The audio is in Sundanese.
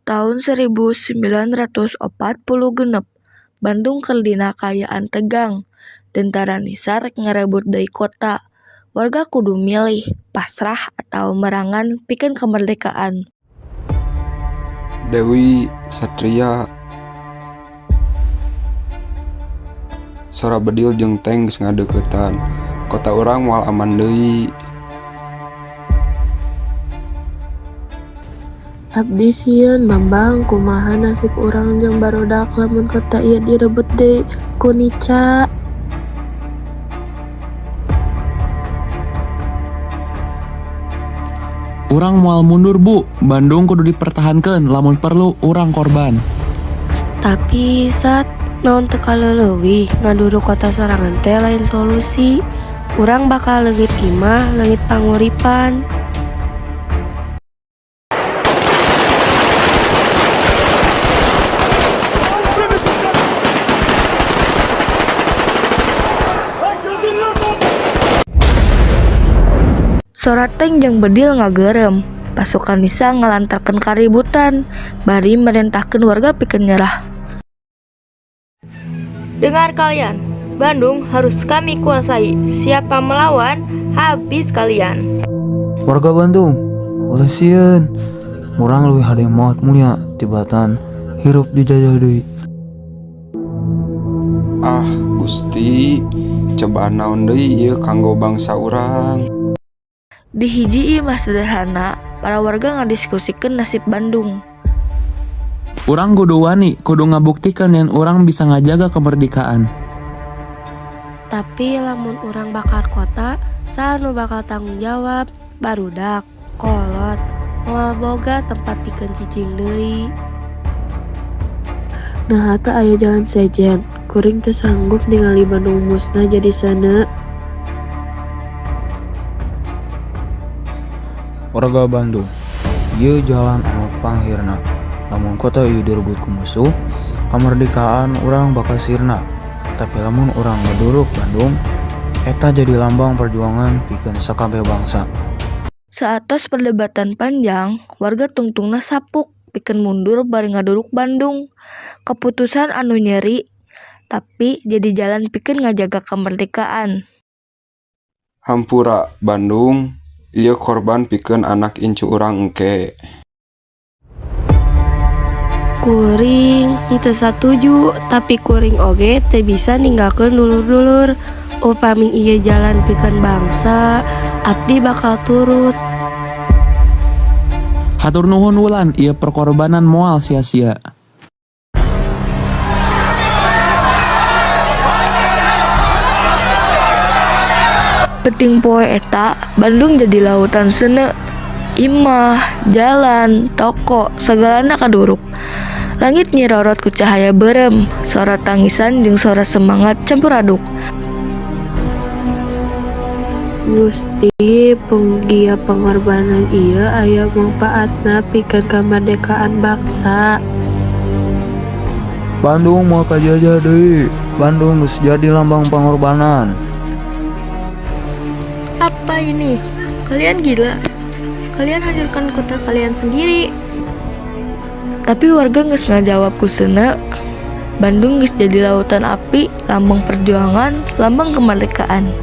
Taun 1946, Bandung keur dina kaayaan tegang. Tentara Nisa rek ngarebut deui kota. Warga kudu milih, pasrah atawa merangan pikeun kemerdekaan. Dewi, Satria. Sora bedil jeung tank geus ngadeuketan. Kota urang moal aman deui. Abdi sieun, Bambang, kumaha nasib urang jeung barudak lamun kota ieu direbut deui ku Nica. Urang moal mundur, Bu. Bandung kudu dipertahankeun, lamun perlu urang korban. Tapi Sat, naon teu kaleuwih ngaduruk kota sorangan teh lain solusi. Urang bakal leungit imah, leungit panguripan. Sora tank jeung bedil ngagerem. Pasukan Nisa ngalantarkeun kaributan, bari merintahkeun warga pikeun nyerah. Dengar kalian, Bandung harus kami kuasai. Siapa melawan, habis kalian. Warga Bandung, ulah sieun. Urang leuwih hade maot mulia tibatan hirup dijajah deui. Ah, Gusti, cobaan naon deui ieu kanggo bangsa urang? Di hiji imah sederhana, para warga ngadiskusikeun nasib Bandung. Urang kudu wani, kudu ngabuktikeun yen urang bisa ngajaga kemerdekaan. Tapi lamun urang bakar kota, saha nu bakal tanggung jawab? Barudak, kolot, moal boga tempat pikeun cicing deui. Naha teu aya jalan sejen, kuring teu sanggup ningali Bandung musnah jadi seuneu. Warga Bandung, ieu jalan anu panghirna. Lamun kota ieu direbut ku musuh, kamerdekaan urang bakal sirna. Tapi lamun urang ngaduruk Bandung, eta jadi lambang perjuangan pikeun sakabeh bangsa. Saatos perdebatan panjang, warga tungtungna sapuk pikeun mundur bari ngaduruk Bandung. Keputusan anu nyeri, tapi jadi jalan pikeun ngajaga kemerdekaan. Hampura, Bandung. Ieu korban pikeun anak incu urang engke. Kuring teu satuju, tapi kuring oge teu bisa ninggalkeun dulur-dulur. Upami ieu jalan pikeun bangsa, abdi bakal turut. Hatur nuhun, Wulan, ieu perkorbanan moal sia-sia. Peuting poe eta, Bandung jadi lautan seuneu. Imah, jalan, toko, sagalana kaduruk. Langit nyirorot ku cahaya beureum, sora tangisan jeung sora semangat campur aduk. Gusti, mugia pangorbanan ieu aya mangpaatna pikeun kamardekaan bangsa. Bandung moal kajajah deui. Bandung geus jadi lambang pangorbanan. Apa ini? Kalian gila? Kalian hancurkan kota kalian sendiri. Tapi warga geus ngajawab ku seuneu. Bandung geus jadi lautan api, lambang perjuangan, lambang kemerdekaan.